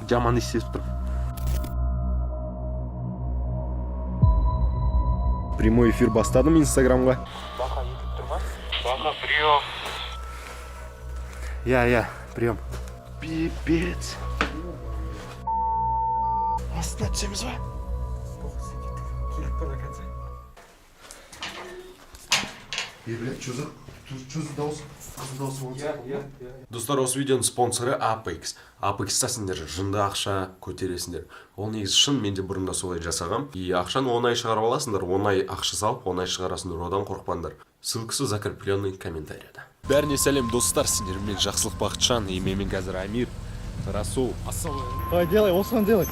Жаман иіс сезіп тұрмын. Прямой эфир бастадым Инстаграмға. Бақа етіліп тұр ма? Бақа, прием. Иә, иә, прием. Пипец. Астына түсеміз ба? Келіп па до конца? Е, блядь, что за дауыс? Қыздың дауысы болған Иә, иә, иә. Достар, осы видеоның спонсоры Apex. Apexта сендер жынды ақша көтересіңдер. Ол негізі шын, мен де бұрында солай жасағам. И ақшаны оңай шығарып аласыңдар, оңай ақша салып, оңай шығарасыңдар, одан қорықпаңдар. Ссылкасы закрепленный комментарияда. Бәріне сәлем, достар, сендермен Жақсылық Бақытжан, и менімен қазір Амир, Расул. Давай, делай, осыған делай.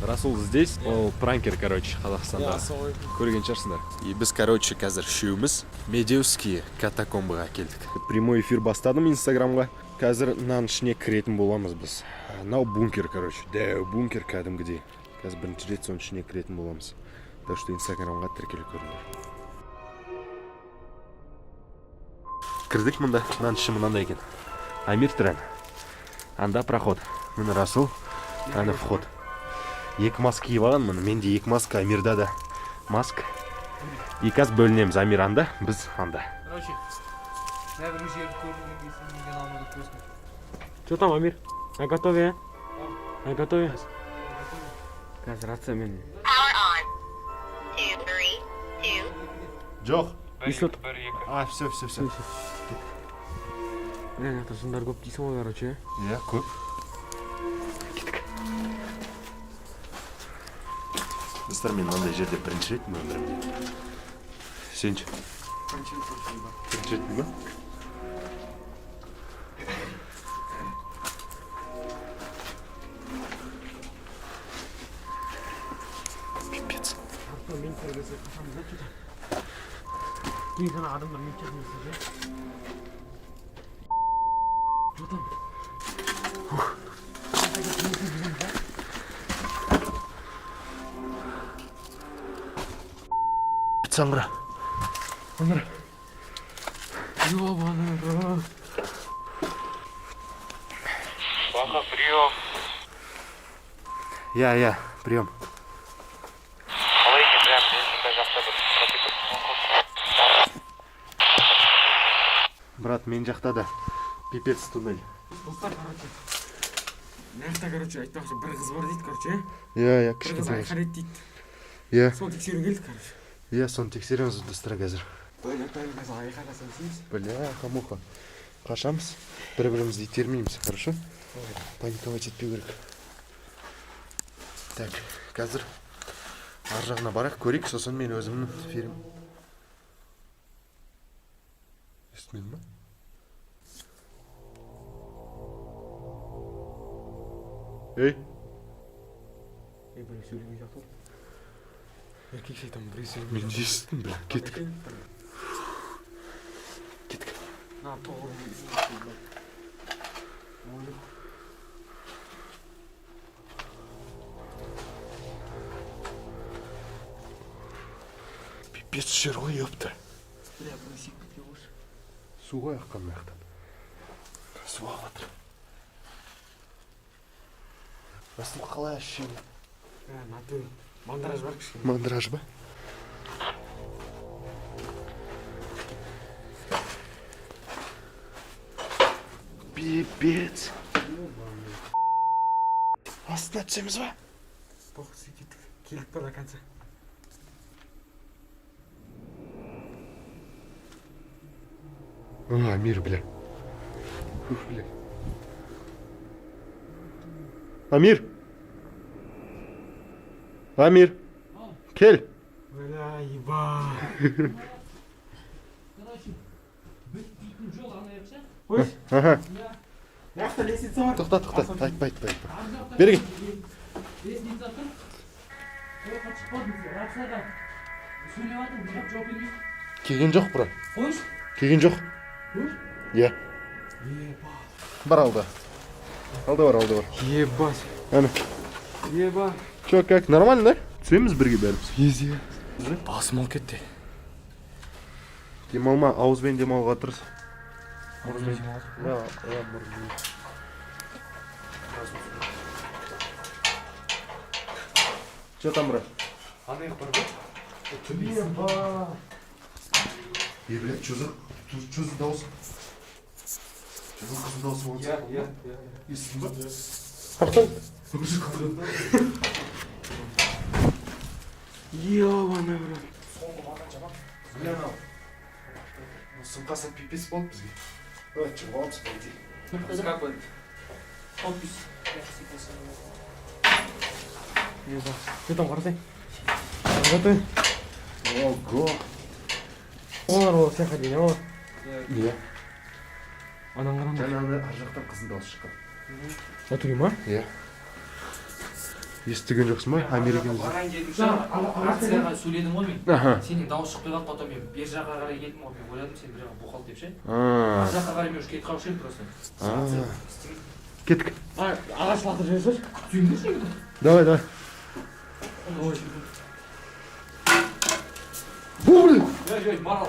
Расул здесь, ол пранкер, короче, Қазақстанда. Көрген шығарсыңдар. И біз, короче, қазір үшеуміз Медеуский катакомбыға келдік. Прямой эфир бастадым Инстаграмға. Қазір мынаның ішіне кіретін боламыз біз. Мынау бункер, короче. Дәу бункер кәдімгідей. Қазір бірінші рет соның ішіне кіретін боламыз. Так что Инстаграмға тіркеліп көріңдер. Кірдік мында. Мынаның іші мынандай екен. Амир тұр әне. Анда проход. Міне Расул, ана вход. Екі маска киіп алған, міне менде екі маска, Амирда да маска. И қазір бөлінеміз, Амир анда, біз анда. Короче, мына бір жерді көрген кезде менен алмады көрсін. Что там, Амир? На готове, а? На готове? Қазір рациямен. Power on. Two, three, two. Жоқ. Еще Бір, екі. А, все, все, все. Мына жақта жындар көп дейсің ғой, короче. Иә, көп. Кеттік. Достар, мен мынандай жерде бірінші рет өмірімде. Сен ше? Бірінші рет ба? Пипец. Мен кіргізе қашамыз да, что-то. Кейін ана адамдар мен ше. Что там? Саңғыра. Аңғыра. Ёбаный рот. Бақа, прием. Иә, иә, прием. Қалай екен, прям мен мында жақта бір пропиток. Брат, мен жақта да пипец туннель. Достар, короче. Мына жақта, короче, айтпақшы, бір қыз бар дейді, короче. Иә, иә, Бір қыз кішкентай. айқайлайды дейді. Иә, Соны тексеруге келдік, короче. иә, соны тексереміз, достар, қазір. Бля, қазір айқайласам істейміз. Бляха, муха. Қашамыз, бір бірімізді итермейміз, хорошо? Паниковать етпеу керек. Так, қазір ар жағына барайық, көрейік, сосын мен өзімнің фильм. Естімедің ба? Ей, Ей, біреу сөйлеген сияқты ғой. Еркек шайтан, біреу сөйлеген. Мен де естідім, бля, кеттік. Кеттік. На, тоғыр. Ой. Пипец жер ғой, ёпта. Бля, біреу секіріп кеткен ғой. Су ғой аққан мына жақтан. Су ағып жатыр. Расул, қалай ощущение? Ә, натуре. Мандраж бар кішкене. Мандраж ба? Пипец. Астына түсеміз ба? Похуй, кеттік. Келдік па до конца? А, Амир, бля. Ух, бля. Амир! Амир! Кел! Бля, еба. Короче, бітпейтін жол ана жақша. Қойшы. Аха. Мына жақта лестница бар. Тоқта, тоқта. Айтпа, айтпа, айтпа. Ар жақта Бері кел. Лестница тұр. Ол жаққа шықпадым. Рацияға сөйлеп жатырмын, бірақ жауап бермейді. Келген жоқ, бро. Қойшы. Келген жоқ. Қойшы. Иә. Еба. Бар алда. Алда бар, алда бар. Ебать. Әне. Еба. Че, как, нормально, да? Түсеміз бірге бәріміз. Басым алып кетті. Демалма, ауызбен демалуға тырыс. Мұрнымен демалып. Иә, иә, мұрнымен. Че там, брат? Ана бар ғой. Е, блядь, что за дауыс? Что за қыздың дауысы болған? Иә, иә, иә. Естідің ба? Ебаный в рот. Бля, анау. Сымқаса пипец болды бізге. Давай, шығып аламыз, по идее. Как бы. Еба. Че там, қарасай? Готовы? Ого. Олар ол сияқты дейін, олар. Иә. Анан қараңдар. Жаңа ана ар жақтан қыздың дауысы шыққан. Натуре ма? Иә. Естіген жоқсың ба? Американ. Барайын дедім ше, рацияға сөйледім ғой мен. Аха. Сенен дауыс шықпай қалды, потом мен бер жаққа қарай келдім ғой, мен ойладым, сен бір жаққа боқалды деп ше. А. Ар жаққа қарай мен уже кетіп қалушы едім просто. А. Рация істемейді. Кеттік. А, ағаш лақтырып жіберсеңші. Түймеші енді. Давай, давай. Ой, О, блин. ой, ой, марал.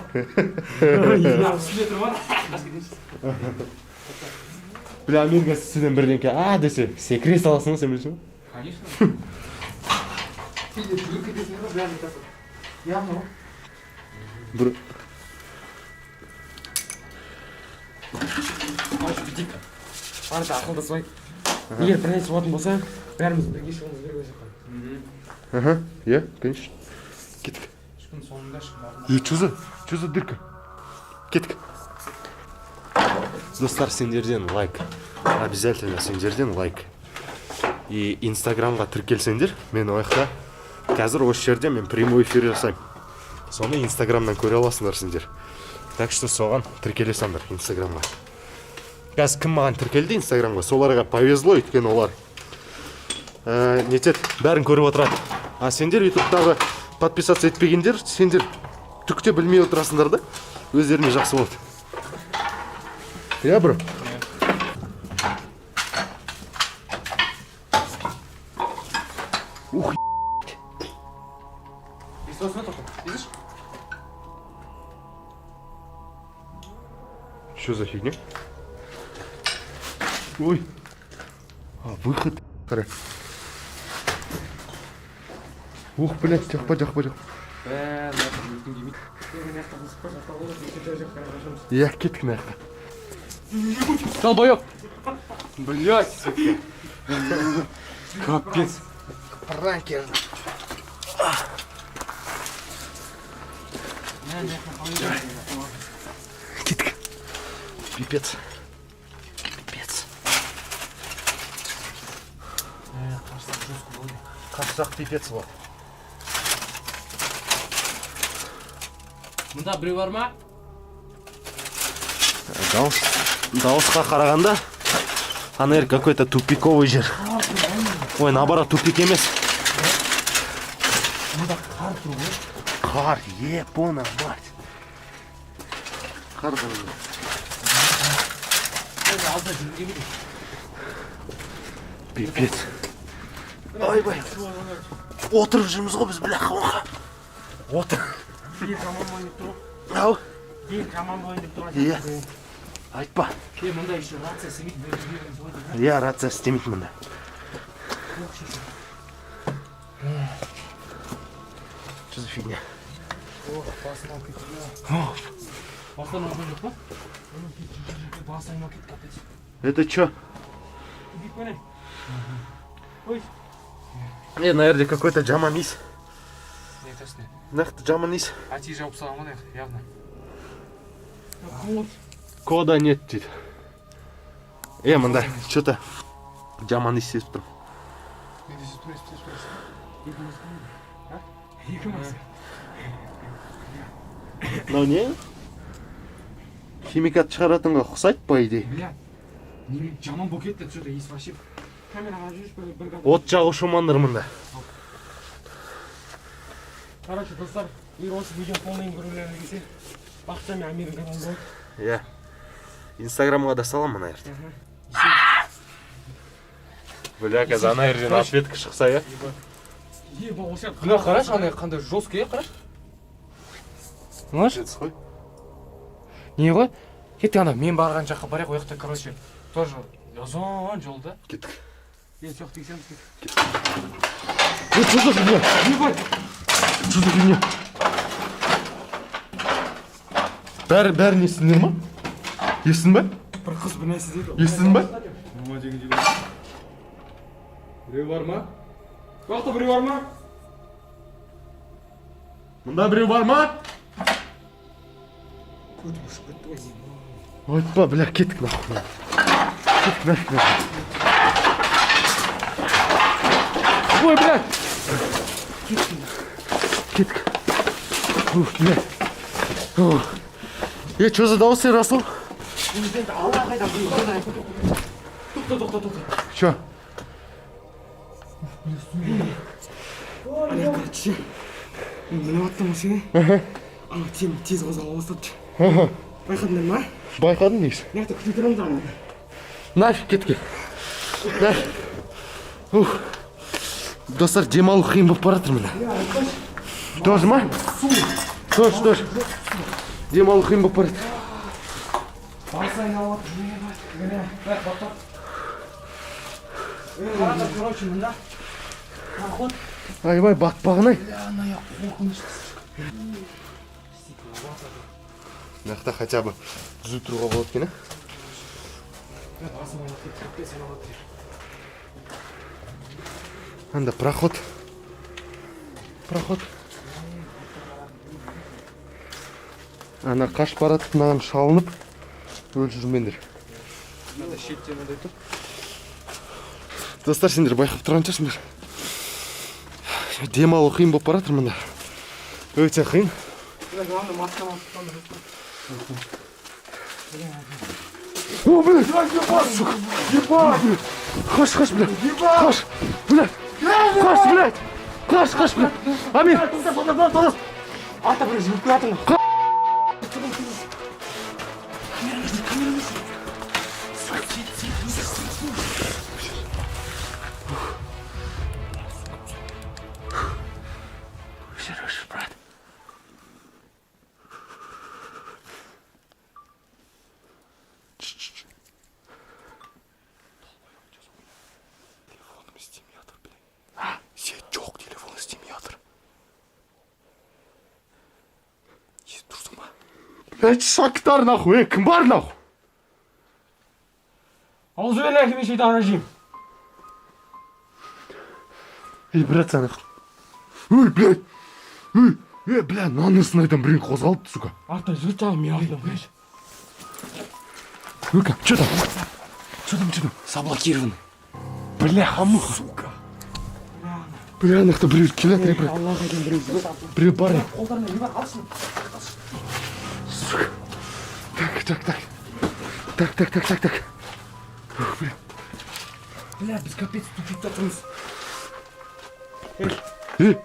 Үстінде тұр ма? Қашып кетейінші. Бля, Америка сізден бірдеңке а десе секіре саласың ғой, сен білесің ба? Конечно. Сен де жүгіріп кетесің ғой, бәрін айтасың. Явно. Бір Короче, бүйтейік. Барда ақылдаспай. Егер бір нәрсе болатын болса, бәріміз бірге шығуымыз керек ол жаққа. Ага, иә, конечно. Кеттік. Ешкім соңында, ешкім артында. Е, что за дырка? Кеттік. Достар, сендерден лайк. Обязательно сендерден лайк. И инстаграмға тіркелсеңдер, мен ол жақта қазір осы жерде мен прямой эфир жасаймын. Соны инстаграмнан көре аласыңдар сендер. Так что соған тіркеле салыңдар инстаграмға. Қазір кім маған тіркелді инстаграмға, соларға повезло, өйткені олар нетеді, бәрін көріп отырады. А сендер, ютубтағы подписаться етпегендер, сендер түк те білмей отырасыңдар да, өздеріне жақсы болады. Иә, бро. Ух. Естіп тоқта. Видишь? Что за фигня? Ой. А, выход. Қара. Ух, блядь, жақпа, жақпа, жақпа. Бә, мына жақта өткім келмейді. Иә, кеттік мына жаққа. Долбоёб! Блять, сука. Капец. Пранкер. Кеттік. Пипец. Пипец. Қашсақ, пипец болады. Мында біреу бар ма? Дауысқа қарағанда, ана жер какой-то тупиковый жер. Ой, наоборот, тупик емес. Мында қар тұр ғой. Қар, епона, мать. Қар тұр. Алдына жүргім келмейді. Пипец. Ойбай. Отырып жүрміз ғой біз, бля, қоқа. Отыр. Ел жаман болайын деп тұр ғой. Ау. Ел жаман болайын деп тұр. Иә. Айтпа. Е, мында еще рация істемейді. Бір жеріміз ғой деймін. Иә, рация істемейді мында. Что за фигня? Бастан алған жоқ па? Бас айналып кетті, капец. Это что? Бүйтіп қойнай. Ой. Е, наверное, какой-то жаман иіс. Не айтасың? Нақты жаман иіс. Әти жауып салған ғой, явно. Кода нет дейді. Е, мында что-то жаман иіс сезіп тұрмын. Екі мас. Мынау не? Химикат шығаратынға ұқсайды, по идее. Бля, неме жаман болып кетті, что-то иіс вообще. Камераға жүрші, бір От жағушы мамандар мында. Короче, достар, егер осы видео полный көргілеріңіз келсе, Бақытжан мен Амирдің каналы болады. Иә. Инстаграмға да саламын мына жерде. Бля, қазір ана жерден ответка шықса, иә. Еба, осы жақта. Мына қарашы, андай қандай жесткий, қарашы. Знаешь? Қой. Не ғой? Кеттік, ана мен барған жаққа барайық, ол жақта, короче, тоже ұзын жол да. Кеттік. Е, сол жақта тексереміз, кеттік. Е, что за фигня? Что за фигня? Бәрі, бәрін естідіңдер ма? Естідің ба? Бір қыз бір нәрсе деді. Естідің ба? Біреу бар ма? Ол жақта біреу бар ма? Мында біреу бар ма? Көтім ұшып кетті ғой. Айтпа, бля, кеттік нахуй. Кеттік нафиг, нахуй. Ой, блядь! Кеттік. Уф, бля. Ух. Е, что за дауыс, Расул? Тоқта, тоқта, тоқта. Че? Ана, короче, мен мініп аттым ғой сені. Ана темір тез қозғала бастады. Байқадыңдар ма? Байқадым негізі. Мына жақта күте тұрамыз ана. Нафиг, кеттік. Нафиг. Ух. Достар, демалу қиын болып бара жатыр міне. Тоже ма? Тоже, тоже. Демалу қиын болып бара жатыр. Басы айналып жатыр. Міне, бәрі тоқтап. Қараңдар, короче, мында проход. Айбай, батпағын ай. Ана я қорқынышты. Мына жақта хотя бы түзу тұруға болады екен, ә? Басым айналып кетті, капец айналып жатыр. Анда проход. Проход. Ана қашып баратып, мынаған шалынып өліп жүрмеңдер. Мынада шеттен мындай тұр. Достар, сендер байқап тұрған шығарсыңдар. Демалу қиын болып бара жатыр мында. Өте қиын. Главное, маска алып. О, блядь! Сука! Ебать! Қаш, қаш, блядь! Қаш! Блядь! Қаш, блядь! Қаш, қаш, блядь! Амир! Ата бір жүгіріп келе жатыр. Брат. Телефоным істемей жатыр, блядь. Сет жоқ, телефон істемей жатыр. Естіп тұрсың ба? Блядь, шактар нахуй, ей, кім бар нахуй? Аузубиллахи. Ей, брат, сені. Ой, блядь. Ой, е, бля, мынаның айтамын, біреу қозғалыпты, сука. Артта жігіт жағы, мен артынан, блядь. Ну-ка, что там? Что там, что там? Заблокирован. Бляха, муха. Сука. Бля, ана жақта біреу келе жатыр, брат. Аллаға дейін біреу жүгіріп. Біреу бар. Қолдарына не бар, алшы. Сука. Так, так, так. Так, так, так, так, так. Ух, бля. Бля, біз капец тупикта тұрмыз. Е.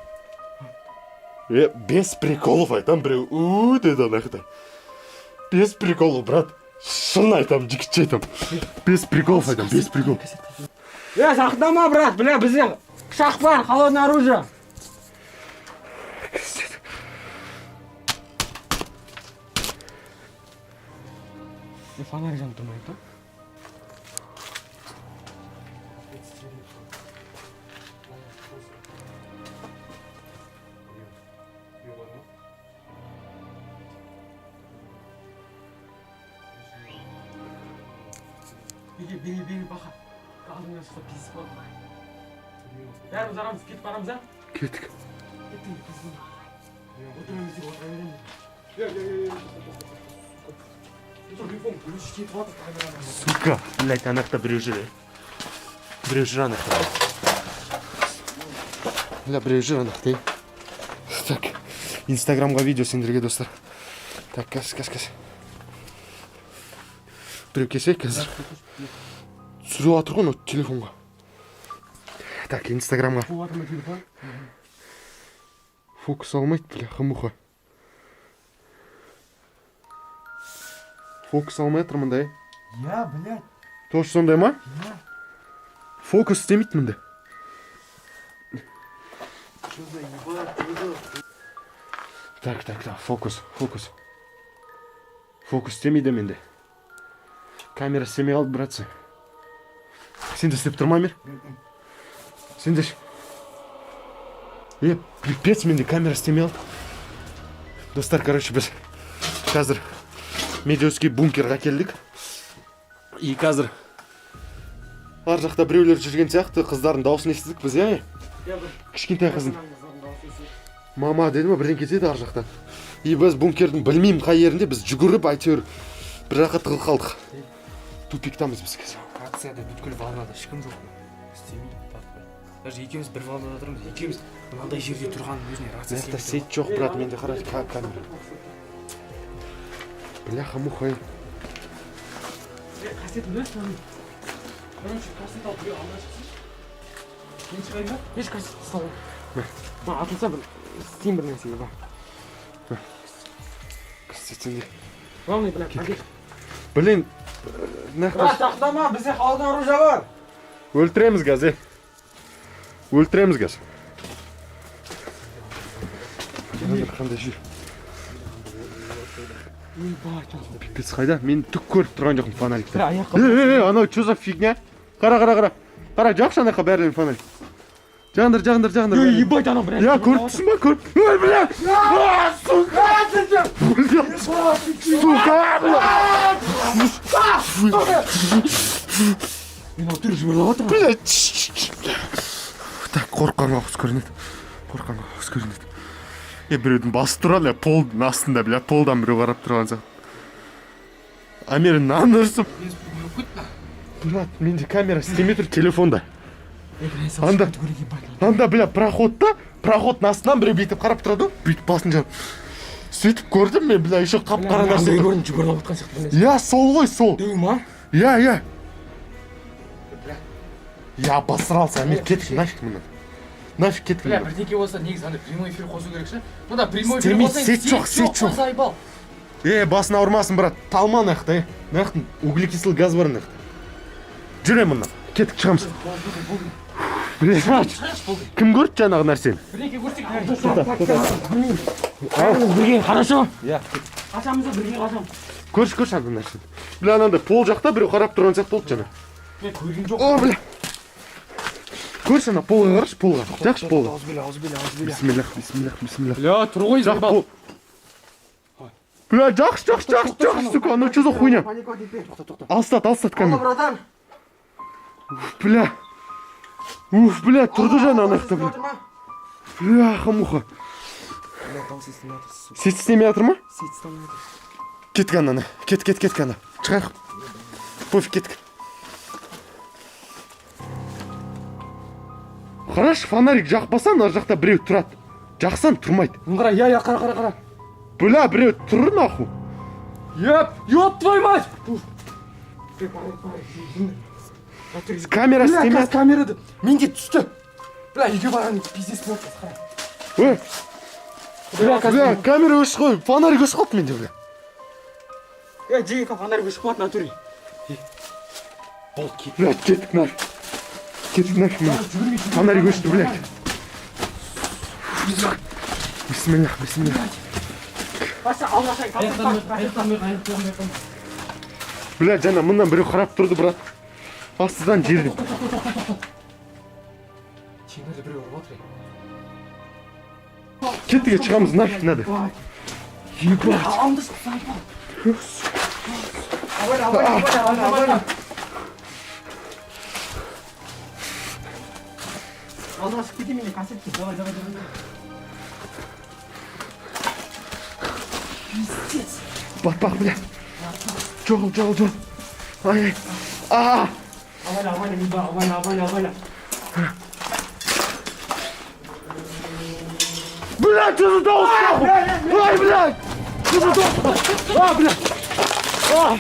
Е, без приколов айтам, біреу у деді ана жақта. Без приколов, брат. Шын айтам, жігітше айтам. Без приколов айтам, без приколов. Е, сақтама, брат, бля, бізде пышақ бар, холодное оружие. Пиздец. Е, фонарь жанып тұрмайды да? Бері, бері, бері, бақа. Алдыңнан шықса пиздец болады. Бәріміз арамыз, кетіп барамыз, а? Кеттік. Кеттік, пиздец. Отырамыз деп отыра береміз. Телефон кетіп жатыр камерадан. Сука. Блять, ана жақта біреу жүр. Біреу жүр ана жақта. Бля, біреу жүр ана жақта. Так, инстаграмға видео сендерге, достар. Так, қазір, қазір, қазір. Біреу келсе қазір. Түсіріп жатыр ғой мынау телефонға. Так, инстаграмға. Болып жатыр ма телефон? Фокус алмайды, бляха муха. Фокус алмай жатыр мындай. Я, блядь. Тоже сондай ма? Фокус істемейді мында. Так, так, так, фокус, фокус. Фокус істемейді менде. Камера істемей қалды, братцы. Сен де істеп тұр ма, Амир? Сен де. Е, пипец, менде камера істемей қалды. Достар, короче, біз қазір Медеуский бункерға келдік. И қазір ар жақта біреулер жүрген сияқты, қыздардың дауысын естідік біз, иә? Кішкентай қыздың. Мама деді ма, бірдеңке деді ар жақтан. И біз бункердің білмеймін қай жерінде, біз жүгіріп әйтеуір бір жаққа тығылып қалдық. Тупиктамыз біз қазір. Рацияда бүткіл волнада ешкім жоқ, істемейді, тартпайды. Даже екеуміз бір волнада тұрмыз, екеуміз мынандай жерде тұрғанның өзіне рация Мына жақта істемей. Сеть жоқ, брат, менде қара камера. Бляха муха. Кассетін білесің. Короче, кассет алып, біреу алға шықсыншы. Мен шығайын ба? Еш, кассет ұста. Маған атылса, бір істеймін бір нәрсеге ба. Кассетінде. Главное, бля, пакет. Блин, мына жақта Тоқтама, бізде холодное оружие бар. Өлтіреміз қазір. Өлтіреміз қазір. Қандай, қандай жер? Пипец, қайда? Мен түк көріп тұрған жоқпын фонарикті. Аяққа. Е, е, е, анау что за фигня? Қара, қара, қара. Қара, жақшы ана жаққа бәрінен фонарик. Жағыңдар, жағыңдар, жағыңдар. Ей, ебать, анау бір. Я көріп тұрсың ба? Көріп. Ой, бля! А, сука! Бля! Сука, бля! Мен отыр жыбырлап жатырмын. Бля, чш, чш, чш. Так, қорыққанға ұқсас көрінеді. Қорыққанға ұқсас көрінеді. Е, біреудің басы тұр әлі полдың астында, бля, полдан біреу қарап тұрған сияқты. Амир, мынаны ұрсып. Брат, менде камера істемей тұр телефонда. Анда, анда, бля, проходта, проходтың астынан біреу бүйтіп қарап тұрады ғой, бүйтіп басын жауып. Сөйтіп көрдім мен, бля, еще қап қара нәрсе. Андай көрдім, жыбырлап жатқан сияқты бір нәрсе. Иә, сол ғой, сол. Дәу ма? Иә, иә. Я обосрался, Амир, кеттік нафиг мындан. Нафиг кеттік Бля, мындан. бірдеңке болса, негізі андай прямой эфир қосу керек ше. Мында прямой эфир Істемейді, қосаң, сеть жоқ, сеть жоқ. Заебал. Е, басын ауырмасын, брат. Талма ана жақта, е. Мына жақтың углекислый газ бар ана жақта. Жүре мындан. Кеттік, шығамыз. Бля, кім көрді жаңағы нәрсені? Бірдеңке көрсек. Бәріміз бірге, хорошо? Иә. Қашамыз да, бірге қашамыз. Көрші, көрші ана нәрсені. Бля, анандай пол жақта біреу қарап тұрған сияқты болды жаңа. Мен көрген жоқ. О, бля. Көрші, ана полға қарашы, полға. Жақшы полға. Аузбилля, аузбилля, аузбилля. Бисмиллах, бисмиллах, бисмиллах. Бля, тұр ғой, Жақ заебал. пол. Бля, жақсы, жақсы, жақсы, жақсы, сука, анау что за хуйня? Паниковать етпе. Тоқта, тоқта. Алыстат, алыстат камера. Братан. Бля. Уф, бля, тұрды жаңа ана жақта, бля. Бляха, муха. Бля, дауыс естілмей жатыр, сука. Сеть істемей жатыр ма? Сеть істемей жатыр. Кеттік ананы. Кет, кет, кеттік ана. Шығайық. Пофиг, кеттік. Қарашы, фонарик жақпасаң, ар жақта біреу тұрады. Жақсаң, тұрмайды. Қара, иә, иә, қара, қара, қара. Бля, біреу тұр нахуй. Еп, ёб твою мать! Камера Бля, істемей қазір камерада. Менде түсті. Бля, үйге барған пиздец болады қазір, қара. Ө, Бля, бля, қазір. Камера өшіп қой, фонарик өшіп қалды менде, бля. Е, жеке фонарик өшіп қалады натуре. Бол, кет. Бля, кеттік нафиг. Кеттік нафиг міне. Фонарик өшті, бля. Бисмиллах, бисмиллах. Баса, алға шай, Аяқтан, аяқтан, аяқтан. Бля, жаңа мындан біреу қарап тұрды, брат. Астыдан жерден. Темірді біреу ұрып отыр. Кеттік, шығамыз нафиг надо. Ебать. Алыңдаршы, заебал. Абайла, абайла, абайла, абайла. Алдыға шығып кетейін, менде кассет. Давай, давай, давай, давай. Батпақ, бля. Жоғал, жоғал, жоғал. Ай, ай. А, Абайла, абайла, мен бар, абайла, абайла, абайла. Бля, что за дауыс, нахуй? Ай, блядь! Что за дауыс? А, бля! А!